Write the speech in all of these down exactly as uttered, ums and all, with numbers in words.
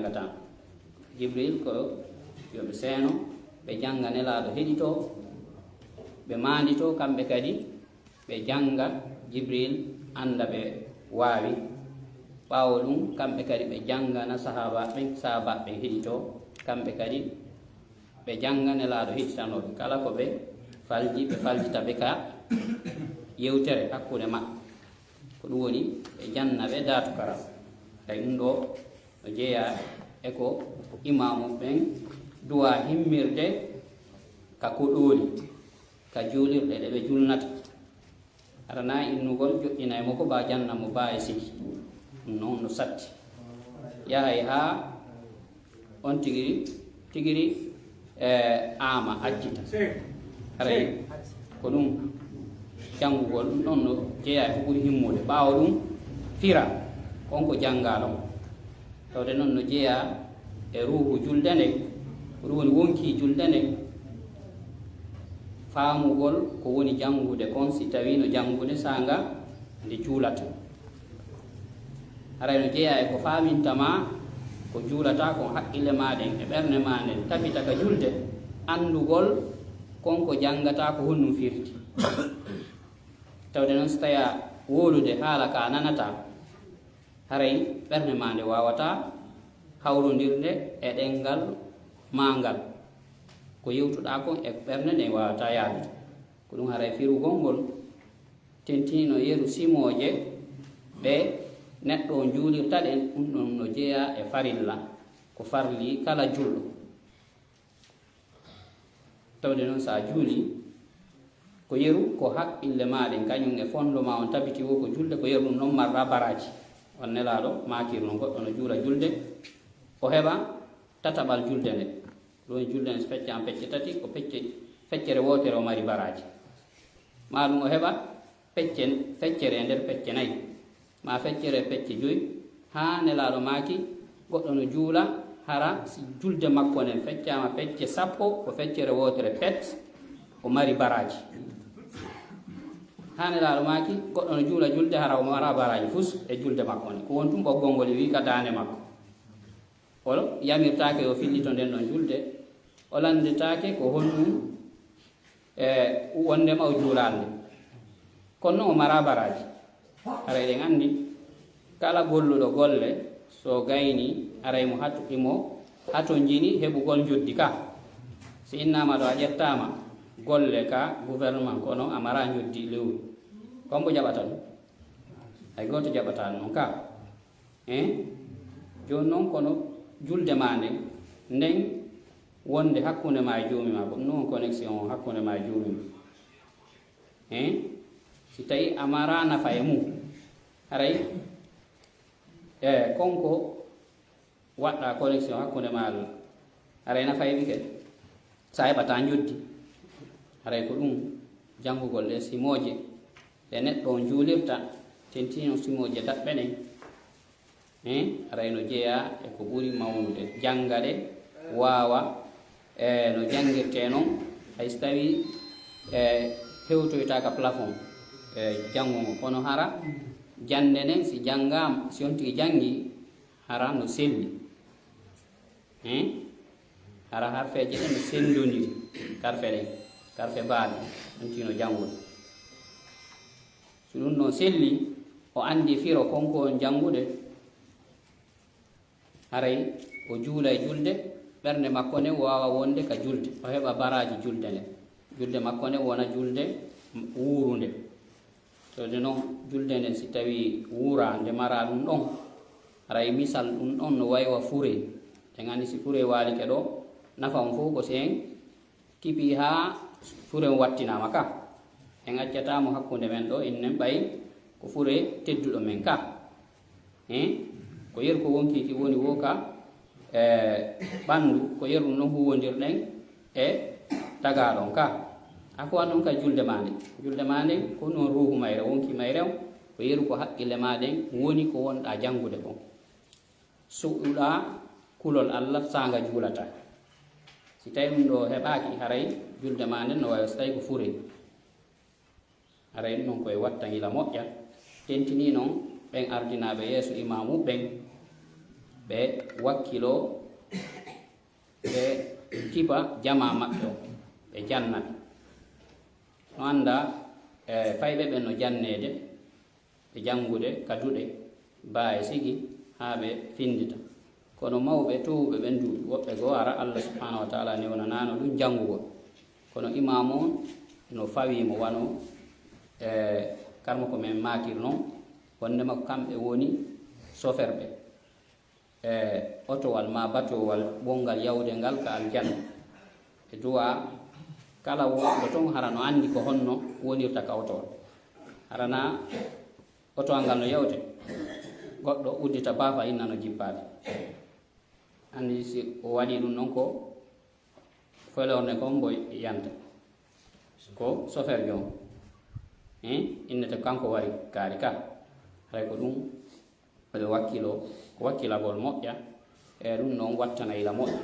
Ngata. Jibril ko yo ɓe seeno, ɓe jannga Nelaaɗo heɗitoo, ɓe maanditoo kamɓe kadi, ɓe jannga Jibril, annda ɓe waawi. Ɓaawo ɗum, kamɓe kadi ɓe janngana sahaabaaɓe ɓen, sahaabaaɓe ɓen heɗitoo, kamɓe kadi ɓe jannga Nelaaɗo heɗitanooɓe. Kala ko ɓe falji, ɓe faljita ɓe ka yewtere hakkunde maɓɓe. Ko ɗum woni ɓe janna ɓe daatu kara. Tawi ɗum ɗoo no jeyaa e ko imaamu ɓen duwaa himmirde ka koɗooli, ka juulirɗe ɗe ɓe julnata. Hara na innugol joɗɗinay mo ko ba janna mo ba e siki. Ɗum noon no satti. Yahay haa on tigiri, tigiri, e, aama accita. Haray ko ɗum janngugol, ɗum ɗon no jeyaa e ko ɓuri himmude. Ɓaawo ɗum fira, kon ko janngaa ɗon. Tawde noon no jeyaa e ruuhu julde nden, ko ɗum woni wonkii julde nden. Faamugol ko woni janngude kon, si tawii no janngude saanga nde juulata. Haray no jeyaa e ko faaminta ma ko juulata kon, haqqille maa ɗen e ɓernde maa nden tabita ka julde, anndugol kon ko janngataa ko honɗum firti. Tawde noon, si tawii a wowlude haala ka a nanataa, haray ɓernde maa nde waawataa hawrondirde e ɗemngal maa ngal. Ko yewtuɗaa kon e ɓernde nden waawataa yaadude. Ko ɗum haray firugol ngol tentiniino yeru simooje ɗe neɗɗo on juulirta ɗen, ɗum ɗon no jeyaa e farilla, ko farli kala julɗo. Tawde noon, so a juulii, ko yeru, ko haqqille maa ɗen, kañum e fondement on tabiti wo ko julde, ko yeru ɗum noon marɗa baraaji. On Nelaaɗo maakiri noon, goɗɗo no juula julde, o heɓa tataɓal julde nde. Ɗum woni julde nde so feccaama pecce tati, ko pecce, feccere wootere o mari baraaji. Maa ɗum o heɓa pecce, feccere e nder pecce nayi, maa feccere e pecce joyi, haa Nelaaɗo maaki, goɗɗo no juula, hara si julde makko nden feccaama pecce sappo, ko feccere wootere pet, o mari baraaji. Haa Nelaaɗo maaki, goɗɗo no juula julde, hara o mara baraaji fus e julde makko nden. Ko woni tun ɓoggol ngol, e wii ka daande makko. O yamirtaake yo fillito nden ɗon julde, o lannditaake ko honɗum, e, wonndema o juulaali nde. Kono noon o maraa baraaji. Haray eɗen anndi, kala golluɗo golle, so gaynii, haray mo hatu-, imo hatonjini heɓugol njoddi ka. Si innaama ɗo a ƴettaama golle ka gouvernement, kono a maraa njoddi lewru, hombo jaɓata ɗum? Hay gooto jaɓataa ɗum noon ka. Hein? Jooni noon, kono julde maa nden, nden wonde hakkunde maa e Joomi maa, ko ɗum noon connexion on hakkunde maa e Joomi maa. Hein? Si tawii a maraa nafa e mum, haray, e, kon ko waɗɗaa connexion hakkunde maa e Allah, haray nafa heɓike. So a heɓataa njoddi, haray ko ɗum janngugol ɗee simooje ɗe neɗɗo on juulirta, tentiniino simooje daɓɓe ɗen. Hein? Haray no jeyaa e ko ɓuri mawnude. Jannga ɗe, waawa, e, no janngirtee noon, hay so tawii, e, hewtoytaa ka plafond, e, janngo ngo. Kono hara jannde nden, si janngaama, si on tigi janngii, hara no selli. Hein? Hara harfeeje ɗen no senndondiri, karfe ɗen, karfe baaɗe, on tigi no janngude. So ɗum ɗon selli, o anndi firo kon ko on janngude, haray o juulay julde, ɓernde makko nden waawa wonde ka julde, o heɓa baraaji julde nden. Julde makko nden wona julde wuurunde. Tawde noon, julde nden, si tawii wuuraa, nde maraa ɗum ɗon, haray misal ɗum ɗon no way wa fure. En anndi si fure waalike ɗo, nafa on fof ko si en kipi haa fure on wattinaama ka. En accataa mo hakkunde men ɗo, innen ɓay ko fure tedduɗo men ka. Hein? Ko yeru ko wonkii ki woni wo ka, e, ɓanndu, ko yeru ɗum ɗon huwondirɗen e tagaaɗo on ka. A ko waɗi noon ka julde maa nden. Julde maa nden ko noon ruuhu mayre, wonkii mayre on, ko yeru ko haqqille maa ɗen woni ko wonɗaa janngude kon. Suɓuɗaa kulol Allah saanga juulataa. Si tawii ɗum ɗo heɓaaki, haray julde maa nden no wayi so tawii ko fure. Haray ɗum noon ko e wattangila moƴƴa. Tentinii noon ɓen ardinaaɓe yeeso imaamu ɓen, Ɓe wakkiloo, ɓe kipa jamaa maɓɓe o, ɓe janna ɓe. No annda, e, fayɓe ɓen no janneede, ɓe janngude ka duɗe, baa e sigi, haa ɓe findita. Kono mawɓe toowuɓe ɓen du, woɓɓe goo ara, Allah subhanahu wa ta'ala newnanaano ɗum janngugol. Kono imaamu on no fawii mo wano, e, karmako men maakir non, wonndema ko kamɓe woni soferɓe, e, otowal maa batowal wonngal yawde ngal ka aljanna. E duwaa kala wonɗo ton hara no anndi ko honno wonirta ka otowal. Hara na otowal ngal no yawde, goɗɗo uddita baafa inna no jippaade. Anndi si o waɗi ɗum non ko folorne kon mbo yanta. Ko soferjo on. Hein? Innete kanko wari kaari ka. Haray ko ɗum ɓe wakkilo, ko wakkilagol moƴƴa. E ɗum non wattana ila moƴƴa.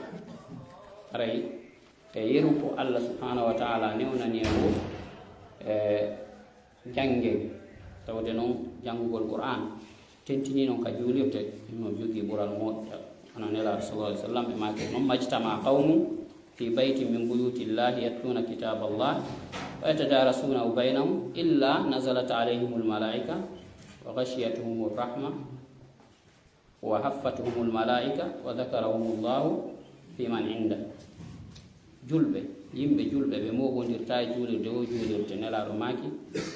Haray e yeru ko Allah subhanahu wa ta'ala newnani en o, e jannge, tawde non janngugol Qur'an, tentini non ka juulirde, no jogii ɓural moƴƴa. Hono Nelaaɗo sallallahu alaihi wasallam ɓe maaki non, "Majtama qawmun fi baytin min buyutillahi yatluna kitaballah wa yatadarasunahu baynahum illa nazalat alayhimul malaika wa ghashiyatuhumur rahma wa haffatuhumul malaika wa dhakarahumullahu fi man inda." Julɓe, yimɓe julɓe ɓe mooɓondirta e juulirde o juulirde, Nelaaɗo maaki,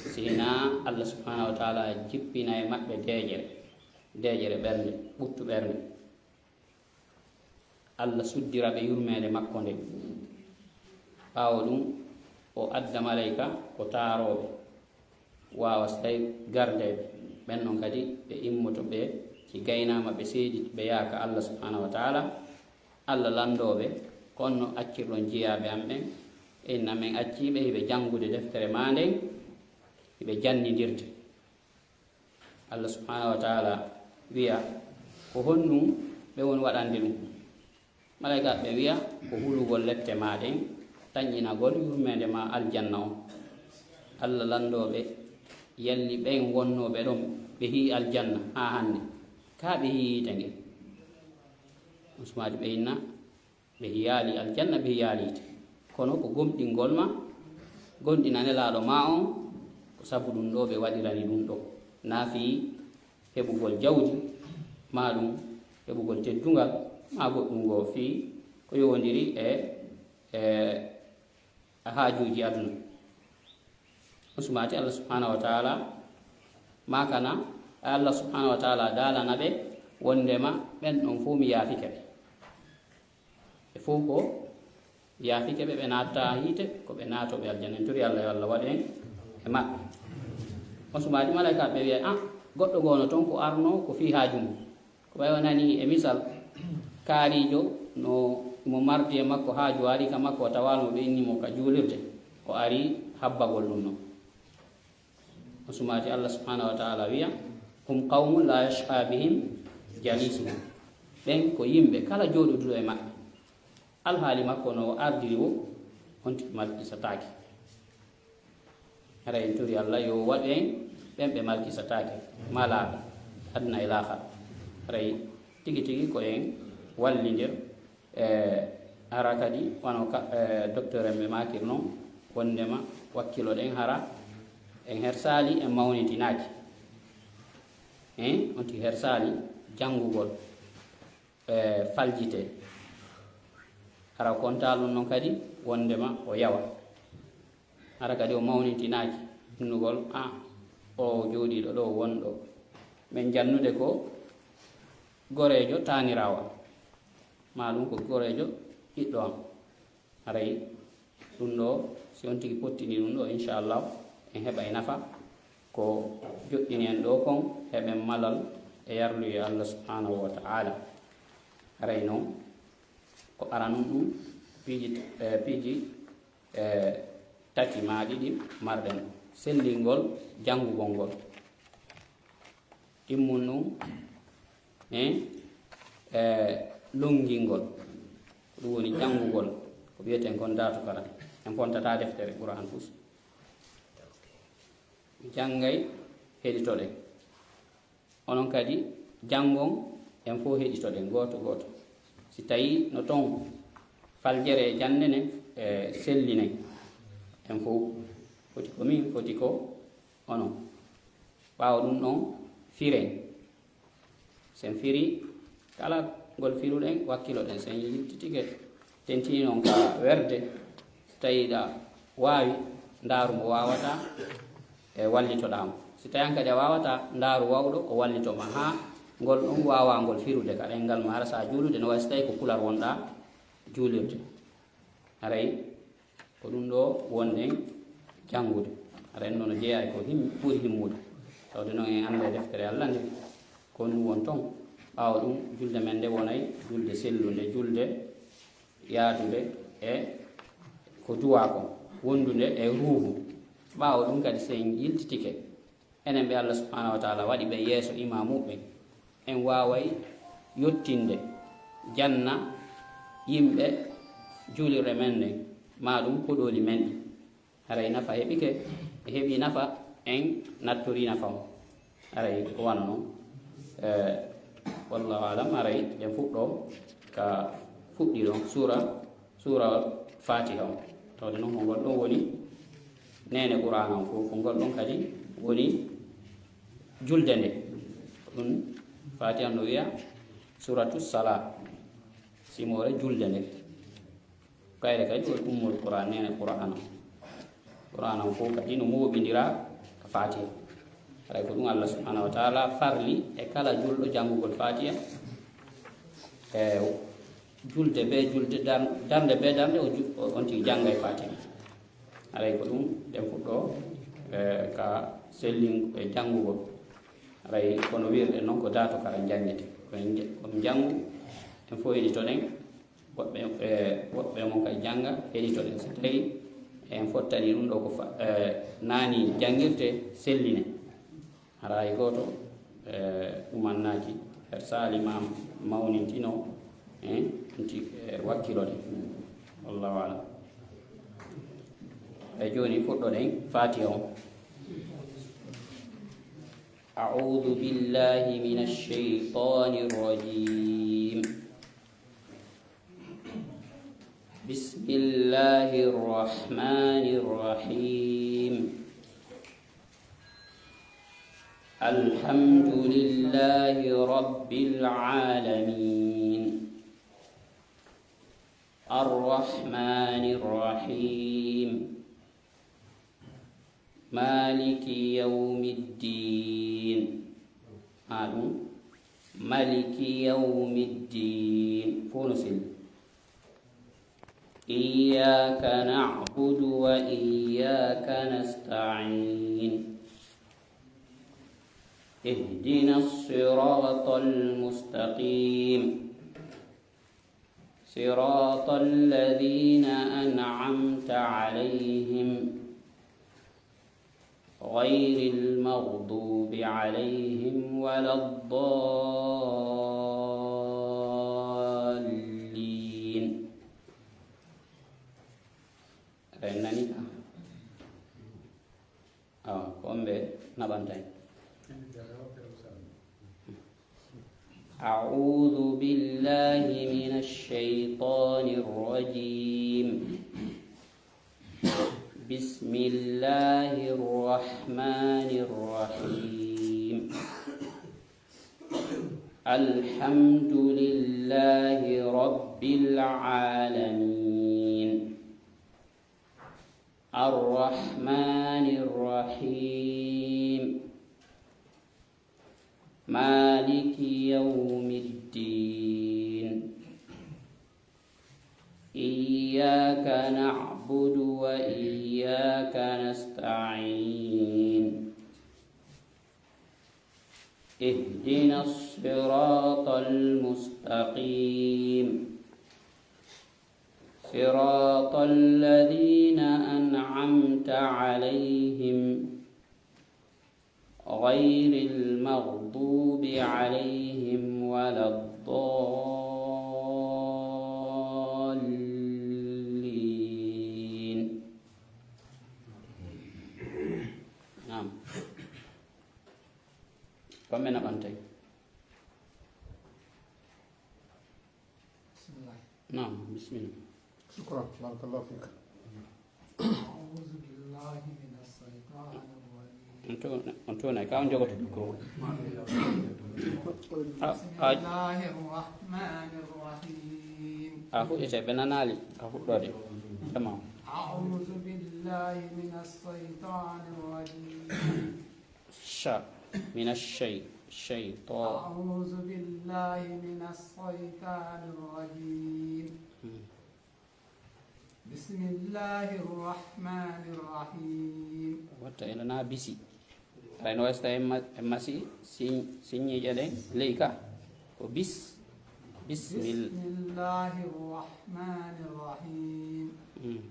si hinaa Allah subhanahu wa ta'ala jippina e maɓɓe deeƴere, deeƴere ɓernde, ɓuttu ɓernde. Allah suddira ɓe yurmeende makko nden. Ɓaawo ɗum, o adda malayka ko taarooɓe, waawa si tawi gardeeɓe. Ɓen non kadi ɓe immoto, ɓe si gaynaama, ɓe seedi, ɓe yaaka Allah subhanahu wa ta'ala. Allah lanndoo ɓe, "Ko honno accirɗon jiyaaɓe am ɓen?" Inna, "Men accii ɓe hiɓe janngude deftere maa nden, hiɓe jannindirde." Allah subhanahu wa ta'ala wi'a, "Ko honɗum ɓe woni waɗande ɗum?" Malaykaaɓe ɓe wi'a, "Ko hulugol lepte maa ɗen, tanƴinagol yurmeende maa aljanna on." Allah lanndoo ɓe, "Yalli ɓen wonnooɓe ɗon, ɓe hi'i aljanna haa hannde, kaa ɓe hi'i yiite ngen?" Usmaati ɓe inna, "Ɓe hiyaali aljanna, ɓe hiyaali yiite. Kono ko gomɗingol ma, gomɗina Nelaaɗo ma on, ko sabu ɗum ɗo ɓe waɗirani ɗum ɗo. Naa fii heɓugol jawdi, maa ɗum heɓugol teddungal, maa goɗɗum goo fii ko yowondiri e, e haajuuji aduna." Usmaati Allah subhanahu wa ta'ala maakana, Allah subhanahu wa ta'ala daalana ɓe wondema ɓen ɗon fow mi yaafike ɓe. Ɓe fow ko yaafike ɓe, ɓe naattaa hiite, ko ɓe naatooɓe aljanna. En turi Allah yo Allah waɗu en e maɓɓe. On subaaki malaykaaɓe ɓe wi'a, "Ah, goɗɗo goo no ton ko arno ko fii haaju mum." Ko ɓay o nani e misal, kaariijo no mo mardi e makko haaju, o ari ka makko, o tawaali mo, ɓe inni mo ka juulirde, o ari habbagol ɗum non. O sumaati Allah subhanahu wa ta'ala wi'a, "Hum qawmun la yashqa bihim jalisuhum." Ɓen ko yimɓe kala jooɗuduɗo e maɓɓe, alhaali makko no o ardiri wo, on tigi malkisataake. Haray en turi Allah yo waɗu en ɓen ɓe malkisataake, malaaɓe, aduna e laakara. Haray tigi tigi ko en wallindir, e, hara kadi wano ka, e, docteur en ɓe maakir non, wondema wakkiloɗen hara en hersaali, en mawnitinaaki. Hein? On tigi hersaali janngugol, e, faljite. Hara kontaa ɗum non kadi wondema o yawa. Hara kadi o mawnintinaaki innugol, "Ah, o jooɗiiɗo ɗo, wonɗo men jannude ko goreejo taaniraawo am, maa ɗum ko goreejo ɓiɗɗo am." Haray ɗum ɗo, si on tigi pottini ɗum ɗo, inchallah, en heɓay nafa. Ko joɗɗini en ɗo kon, heɓen malal e yarluye Allah subhanahu wa ta'ala. Haray non, ko aranun ɗum, piiji, e, piiji, e, tati maa ɗiɗi marɗen. Sellingol janngugol ngol. Ɗimmun ɗum, e, e, longingol. Ko ɗum woni janngugol. Ko wiyeten kon daatu kara. En fontata deftere Qur'an fus. Janngay, heɗitoɗen. Onon kadi, janngon, en fof heɗitoɗen gooto gooto. Si tawii no toon faljere e jannde ne, e, sellinay. En fof foti ko min, foti ko onon. Ɓaawo ɗum ɗon, firen. Sen firi kala ngol firuɗen, wakkiloɗen. Sen yiltitike, tentini noon ka werde, so tawii ɗa waawi, ndaaru mo waawataa, e wallitoɗaa mo. Si tawii an kadi a waawataa, ndaaru waawɗo, o wallito ma haa ngol ɗon waawaa ngol firude ka ɗemngal ma, hara so a juulude, no wayi so tawii ko pular wonɗaa juulirde. Haray ko ɗum ɗo wonɗen janngude. Haray ɗum ɗo no jeyaa e ko him-, ɓuri himmude. Tawde noon en annda e deftere Alla nde, ko ɗum won toon. Ɓaawo ɗum, julde men nde wonay julde sellunde, julde yaadude e ko duwaa kon, wondunde e ruuhu. Ɓaawo ɗum kadi, so en yiltitike, enen ɓe Allah subhanahu wa taala waɗi ɓe yeeso imaamuɓe, en waaway yottinde janna yimɓe juulirɗe men ɗen, maa ɗum koɗooli men ɗin. Haray nafa heɓike, e heɓi nafa, en nattori nafa on. Haray ko wano non. Eh, wallahu alam, haray en fuɗɗo ka fuɗɗi ɗon suura, suura Fatiha on. Tawde non ko ngol ɗon woni neene Qur'aana on, ko, ko ngol ɗon kadi woni julde nde. Ɗum Fatiha no wiya suratu sala, simoore julde nde. Kayre kadi woni ummul Qur'an, neene Qur'aana on. Qur'aana on fof kadi no mooɓindira ka Fatiha. Haray ko ɗum Allah subhanahu wa taala farli e kala julɗo janngugol Fatiha. E julde be julde, dar-, darnde be darnde, o ju-, o, on tigi janngay Fatiha. Haray ko ɗum ɗen fuɗɗo, e, ka sellin-, e janngugol. Haray kono wirɗe noon ko dato kala janngete. Ko en je-, ko en janngu, en fof heɗitoɗen. Woɓɓe, e, woɓɓe mon kadi jannga, heɗitoɗen. So tawii en fottani ɗum ɗo ko fa-, e, naani janngirte, selline. Hara hay gooto, e, ɗumannaaki. Her saali ma mawnintino, e, nti, e, wakkiloɗen. Wallahu alam. E jooni fuɗɗoɗen Fatiha on. أعوذ بالله من الشيطان الرجيم. بسم الله الرحمن الرحيم. الحمد لله رب العالمين. الرحمن الرحيم. مالك يوم الدين. Maa ɗum, ملك يوم الدين. Fof no selli. إياك نعبد وإياك نستعين. اهدنا الصراط المستقيم. صراط الذين أنعمت عليهم غير المغضوب عليهم ولا الضالين. Aɗa nani ka? Awa, ko on ɓe naɓanta en. أعوذ بالله من الشيطان الرجيم. بسم الله الرحمن الرحيم. الحمد لله رب العالمين. الرحمن الرحيم. مالك يوم الدين. إياك نعبد وإياك نستعين. اهدنا الصراط المستقيم. صراط الذين أنعمت عليهم غير المغضوب عليهم ولا الضالين. نعم. Ko men naɓantay. Naam, bismillah. Shukran, barakallahu fik. أعوذ بالله من الشيطان الرجيم. On to, on to na ka on jogoto ko. Ah, بسم ah, الله الرحمن الرحيم. A fuɗɗete ɓe nanaali ka fuɗɗoode. Tamam. أعوذ بالله من الشيطان الرجيم. Sha. Mina shay. Shayta. أعوذ بالله من الشيطان الرجيم. Hmm. بسم الله الرحمن الرحيم. Watta ina na bisi. Ay no wasta emma, emma si, sin, sin yi jaden. Leika. Ko bis. Bismil. بسم الله الرحمن الرحيم. Hmm.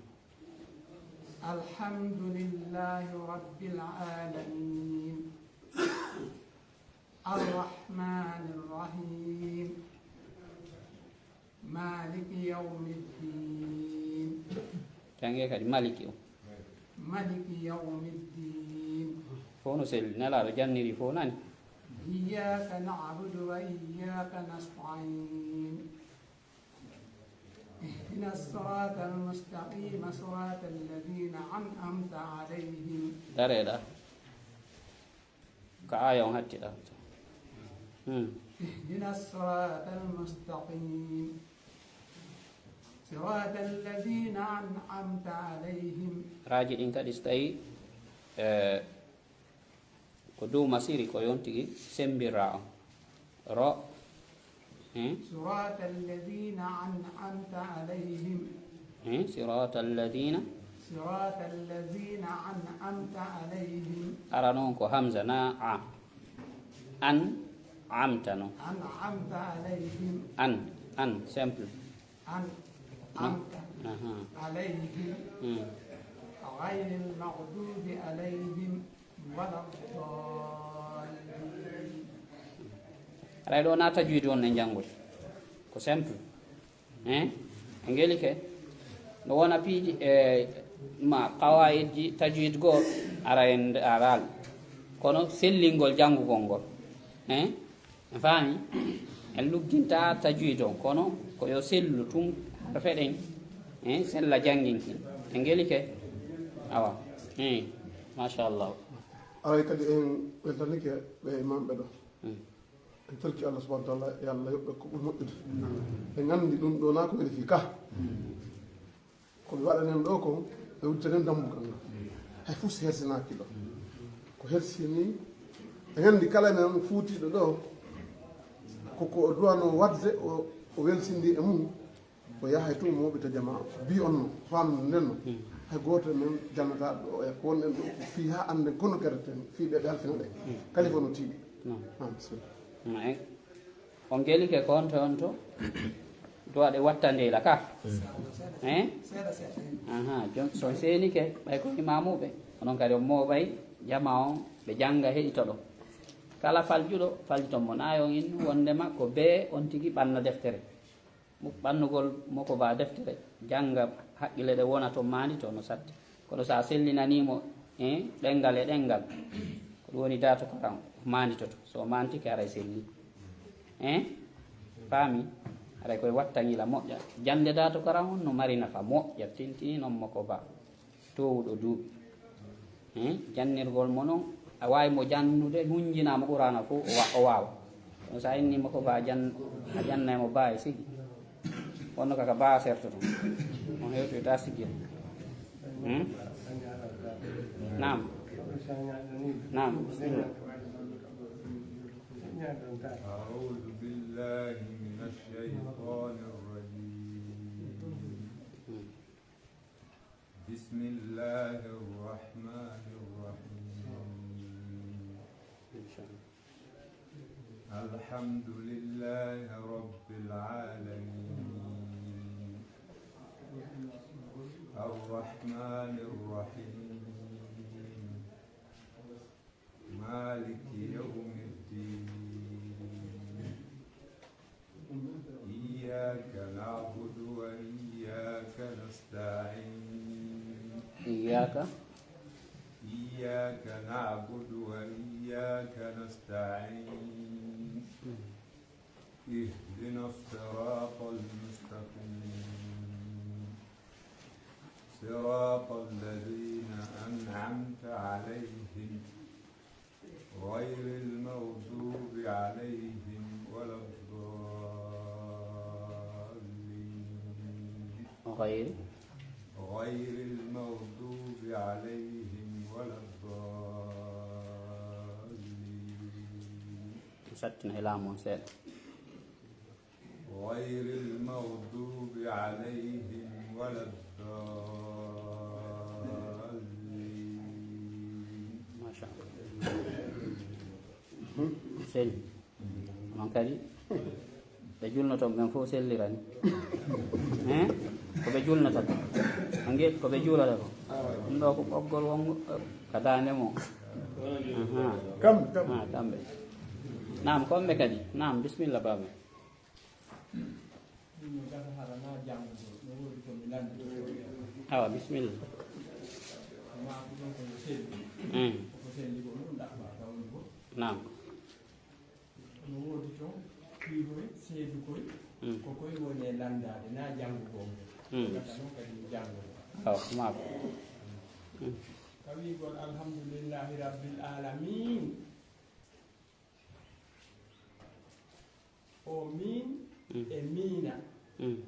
الحمد لله رب العالمين. الرحمن الرحيم. مالك يوم الدين. Jange kadi maliki o. مالك يوم الدين. Fof no selli. Nelaaɗo janniri fof nani. إياك نعبد وإياك نستعين. اهدنا الصراط المستقيم صراط الذين أنعمت عليهم. Dareɗa. Ka aya on hatti ɗa. Hmm. اهدنا الصراط المستقيم صراط الذين أنعمت عليهم. Raaji ɗin kadi so tawi, eh, ko dow masiri ko yon tigi sembirra on. Ro. Hmm? صراط الذين أنعمت عليهم. Hmm? Sirata alladina. صراط الذين أنعمت عليهم. Ara non ko hamza na a. An amta non. أنعمت عليهم. An. An. Simple. أنعمت Aha. عليهم. Hmm. غير المغضوب عليهم ولا الضالين. Aray ɗo na tajwid on en janngude. Ko simple. Hein? En ngelike. No wona piiji e ma qawaidji tajwid go ara en aral. Kono sellingol janngugol ngol. Hein? En faami? En lugginta tajwid on, kono ko yo sellu tun harfe ɗen. Hein? Sella jannginki. En ngelike. Awa. Hein? Machallah. Aray kadi en weltanike ɓe imamɓe ɗo. Hmm. En torki Allah subhanahu wa taala, yo Allah yoɓɓe ko ɓuri moƴƴude. En nganndi ɗum ɗo na ko weli fii ka. Ko ɓe waɗanen ɗo ko ɓe wujjanen dambugal ngal. Hay fof si hersinaaki ɗo. Ko hersini, en nganndi kala men fuutiiɗo ɗo, ko ko o duwano waɗde o, o welsindi e mum. O yahay to mooɓita jama bi on no famnu nden no. Hay gooto men jannata ɗo e ko wonɗen ɗo ko fii haa annden kono kereten fii ɓe ɓe halfina ɗe. Kalifa no tiiɗi. Non. Ah, bisimilla. Ma en. On gelike ko on to on to. Duwaɗe wattande la ka. Hein? Aha, jon so seenike ɓay ko imamuɓe. Onon kadi on mooɓay jama on ɓe jannga heɗitoɗo. Kala faljuɗo faljuton mo nayon in wondema ko be on tigi ɓanna deftere. Mo ɓannugol mo ko ba deftere jannga haqqille ɗe wona to maandi to no satti. Kono so a sellinaniimo, eh, ɗenngal e ɗenngal, ko ɗum woni daato karam, o maanditoto. So o maantike, haray selli. Eh? Faami? Haray koye wattangila moƴƴa. Jannde daato karam on no mari nafa moƴƴa, tintini noon mo ko ba. Toowuɗo duuɓi. Hmm? Jannirgol mo noon, a waawi mo jannude, hunjinaa mo Quraana fof, o wa-, o waawa. Kono so a innii mo ko ba jan-, a jannay mo ba e sigi. Wonno kaka ba sertoto. On hewtoyta sigir. Hmm? Naam. Naam, bismillah. أعوذ بالله من الشيطان الرجيم. بسم الله الرحمن الرحيم. الحمد لله رب العالمين. الرحمن الرحيم. مالك يوم الدين. إياك نعبد وإياك نستعين. إياك. إياك نعبد وإياك نستعين. اهدنا الصراط المستقيم. غير غير المغضوب عليهم ولا الضالين. Sattina e laamu on seeɗa. غير المغضوب عليهم ولا الضالين. ما شاء الله. Seli. Noon kadi, ɓe julnoto ɓen fof sellirani. Hein? Ko ɓe julnata ko. Ange, ko ɓe juulata ko. Ɗum ɗo ko ɓoggol wongo ka daande mo. Aha. Kam, kam. Ah, kamɓe. Naam, ko ɓe kadi. Naam, bismillah, baaba. Awa, bismillah. Mm. Naam. No woodi toon piihoy, seedukoy, mm, ko koy woni e lanndaade, na janngu gonga. Mm. Gasa noon kadi mi janngo. Awa, ko maako. Mm. Ka wiigol alhamdulillahi rabbil alamin. O min, mm, e miina. Mm.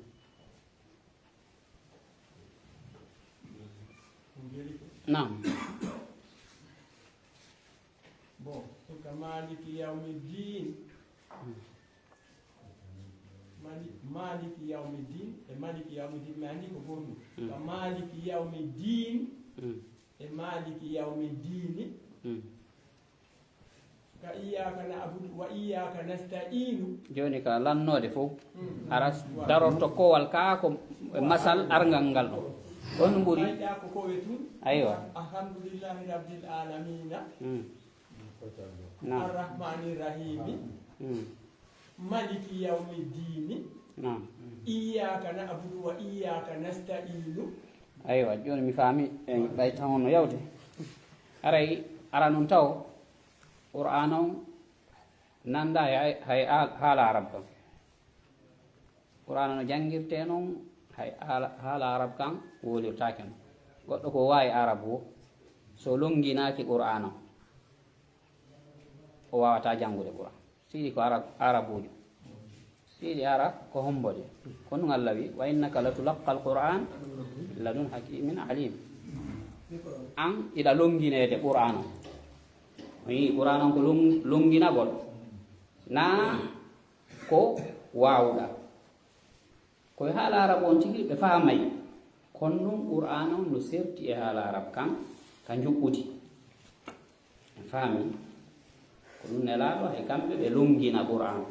Naam. Bon, ɗum ka Maliki Yawmi Diin. Mali-, Maliki Yawmi Diin, e Maliki Yawmi Diin, mi anndi ko goɗɗum. Mm. Ka Maliki Yawmi Diin, mm, e Maliki Yawmi Diini. Mm. Ka iyyaka na'budu wa iyyaka nasta'inu. Jooni ka lannoode fof, mm, ara darorto kowal kaa ko masal arngal ngal ɗo. Ɗon ɓuri. Mayɗa ko kowe tun. Aywa. Alhamdulillahi rabbil alamina. Mm. Naam. Arrahmani rahimi. Mm. Maliki yawmi diini. Naam. Iyyaka na'budu wa iyyaka nasta'inu. Aywa, jooni mi faami, en ɓay tan on no yawti. Aray, ara noon taw, Qur'aana on nanda hay, hay haal-, haala Arab kan. Qur'aana no janngirtee noon, hay haala, haala Arab kan wowlirtaake noon. Goɗɗo ko waawi Arab wo, so lonnginaaki Qur'aana on, o waawataa janngude Qur'aan. Seydi ko Arab, Arabuujo. Seydi ara ko hombo de. Ko ɗum Allah wi, "Wa innaka latulaqqal Qur'aan min ladun hakimin alim." An iɗa lonngineede Qur'aan on. O yii Qur'aan on ko lon-, lonnginagol. Naa ko waawuɗa. Ko e haala Arab on tigi ɓe faamay. Kono noon Qur'aana on no serti e haala Arab kan, ka njuɓɓudi. En faami? Ko ɗum Nelaaɗo, hay kamɓe ɓe lonngina Qur'aana.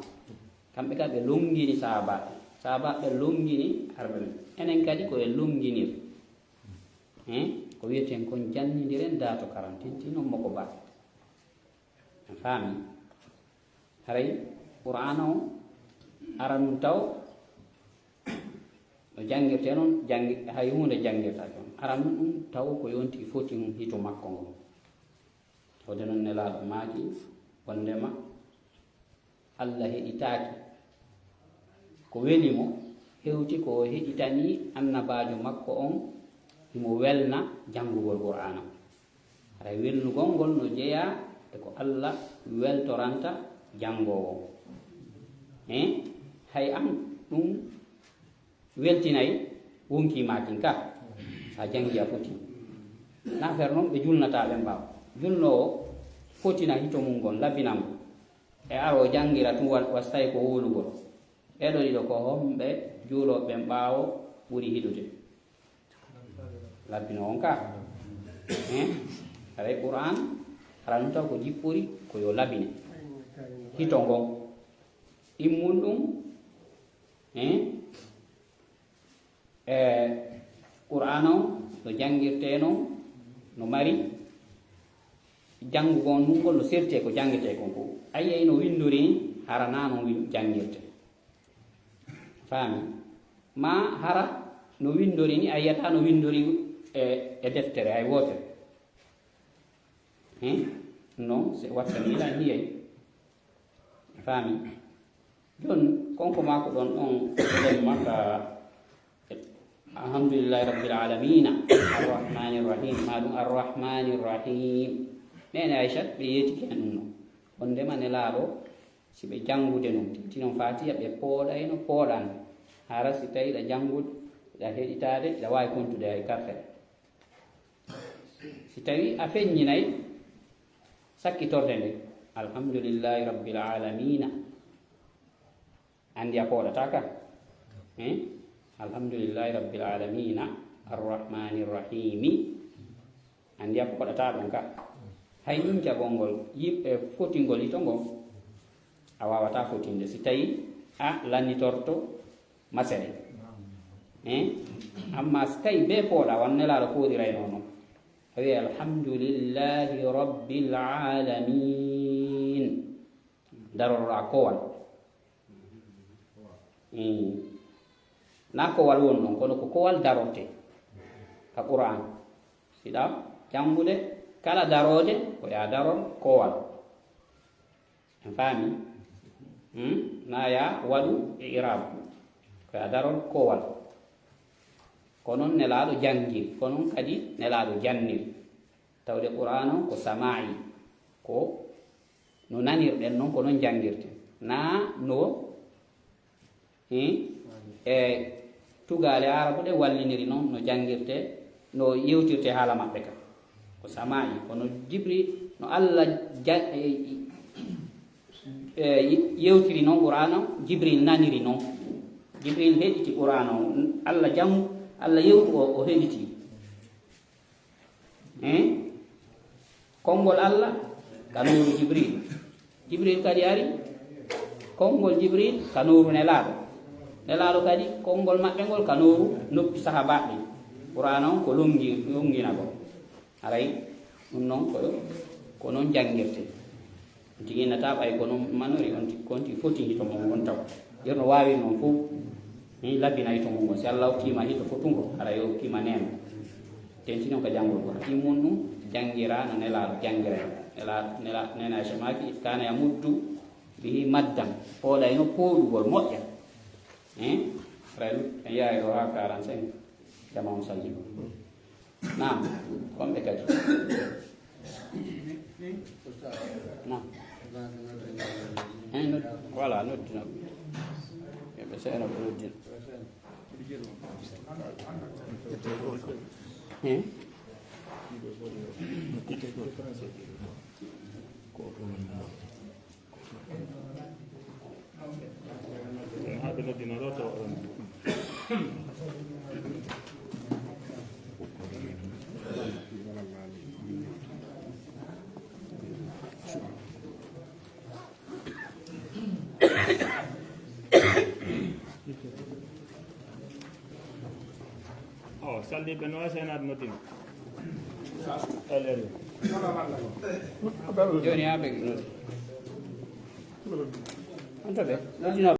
Kamɓe kadi ɓe lonngini sahaabaaɓe. Sahaabaaɓe ɓe lonngini arɓe men. Enen kadi ko en lonnginir. Hein? Ko wiyeten kon jannindiren daato karantin, ti noon mo ko ba. En faami? Haray Qur'aana o ara nun taw no janngirtee noon, janngi-, hay huunde janngirtaake on. Ara nun ɗum taw ko yonti foti mum hito makko ngon. Wonde noon Nelaaɗo maaki wondema Allah heɗitaaki. Ko weli mo hewti ko o heɗitanii annabaajo makko on, himo welna janngugol Qur'aana. Haray welnugol ngol no jeyaa e ko Allah weltoranta janngoowo on. Hein? Hay an ɗum weltinay wonkii maa kin ka, so a janngii a fotii. Naa affaire noon ɓe julnataa ɓen ɓaawo. Julnoowo fotina hito mum ngon, labina mo. E aro o janngira tun wa-, wasay ko wowlugol. Ɓee ɗoo ɗiɗo ko homɓe juulooɓe ɓen ɓaawo ɓuri hiɗude? Labinoowo on ka. Hein? Haray Qur'aan, hara ɗum taw ko jippori, ko yo labine. Hito ngon. Immun ɗum, hein? E Qur'aana on no janngirtee noon, no mari janngugol nun ngol no serti e ko janngitee kon ko. A yi'ay no winndori ni, hara naa noon win-, janngirtee. Faami? Maa hara no winndori ni, a yi'ataa no winndori e, e deftere hay wootere. Hein? Non, se watta ni la hiyay. Faami? Jooni, kon ko maa ko ɗon ɗon, ɗon makka, alhamdulillahi rabbil alamina, arrahmani rahim, maa ɗum arrahmani rahim. Neene Aysat, ɓe yeetike hen ɗum ɗon. Wondema Nelaaɗo, si ɓe janngude non, tigi non Faatiya, ɓe pooɗayno pooɗan. Hara si tawi ɗa janngude, Iɗa heɗitaade, iɗa waawi kontude hay karfere. Si tawi a feññinay sakkitorde nde, "Alhamdulillahi Rabbil Alamina." Anndi a pooɗata ka. Eh? "Alhamdulillahi Rabbil Alamina, Arrahmani Rahimi." Anndi a pooɗata ɗon ka. Hay ñincagol ngol, yiɓ-, e fotingol yito ngol, a waawataa fotinde si tawi a lannitorto masere. Eh? Amma si tawi bee pooɗa, wano Nelaaɗo pooɗirayno non. A wi'ay, "Alhamdulillahi Rabbil Alamin." Darorɗaa kowal. Mm. Naa kowal won non, kono ko kowal darorte. Ka Qur'an. Siɗa janngude kala darooje, ko ya daror kowal. En faami? Hmm? Naa ya waɗu i'raab. Ko ya daror kowal. Ko non Nelaaɗo janngir, ko non kadi Nelaaɗo jannir. Tawde Qur'an on ko samaa'i, ko no nanirɗen non, ko non janngirten. Naa no, hmm? E tugaale Aarabu ɗe walliniri non, no janngirte, no yewtirte haala maɓɓe ka. Ko samaa'i, kono Jibril, no Alla ja-, e, e, yewtiri non Qur'an on, Jibril naniri non. Jibril heɗiti Qur'an on, Alla jam-, Alla yewtu o, o heɗiti. Eh? Konngol Alla ka nooru Jibril. Jibril kadi ari, konngol Jibril ka nooru Nelaaɗo. Nelaaɗo kadi, konngol maɓɓe ngol ka nooru noppi sahaabaaɓe. Qur'an on ko lonngi-, lonnginagol. Haray ɗum non ko, ko non janngirte. On tigi innata ɓay ko non manori, on ti-, ko on tigi foti hito mon on taw. Yer no waawi non fof, mi labinay to mon on. Si Allah okkiima hito fotungo, hara yo okkiima neema. Tenti non ka janngol ko. Hakimun ɗum janngira no Nelaaɗo janngiray. Nela-, nela-, Neena Aisha maaki, "Kana yamuddu bihi maddan." Pooɗayno pooɗugol moƴƴa. Eh? Hara en yahay ɗo haa quarante-cinq. Jama on salli. Naam, kon ɓe kadi. Naam. Hein, nod-, voilà, noddino. Yo ɓe seeno ɓe noddino. Hein? Haa ɓe noddino ɗo to. O, salliɓe no senaat noddino. Alere. Jooni haa ɓe noddi. Anta ɓe, noddino.